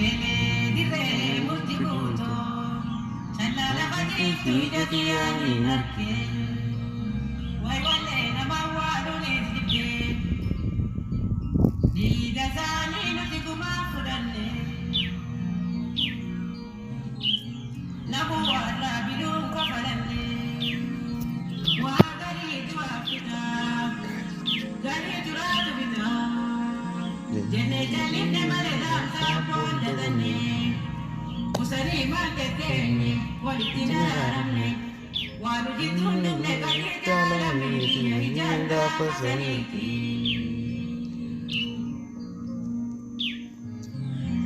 Felee dirree murtii guutoo callaa lafa jirtu ija kiyyaan hin argee. Wayi wallee nama waaduunis dibbee dhiiga isaanii nuti gumaa fudhanne. Namuu warraa biluun kafalanne waa garii du'aa fitaa garii duraatu bitaa jennee jallinne malee dhaamsaa booda danne kusanii maal tetteenye walitti naaramne waan hojjettuun dhumne garii jaalamne biyya ijaan gaafa saniiti.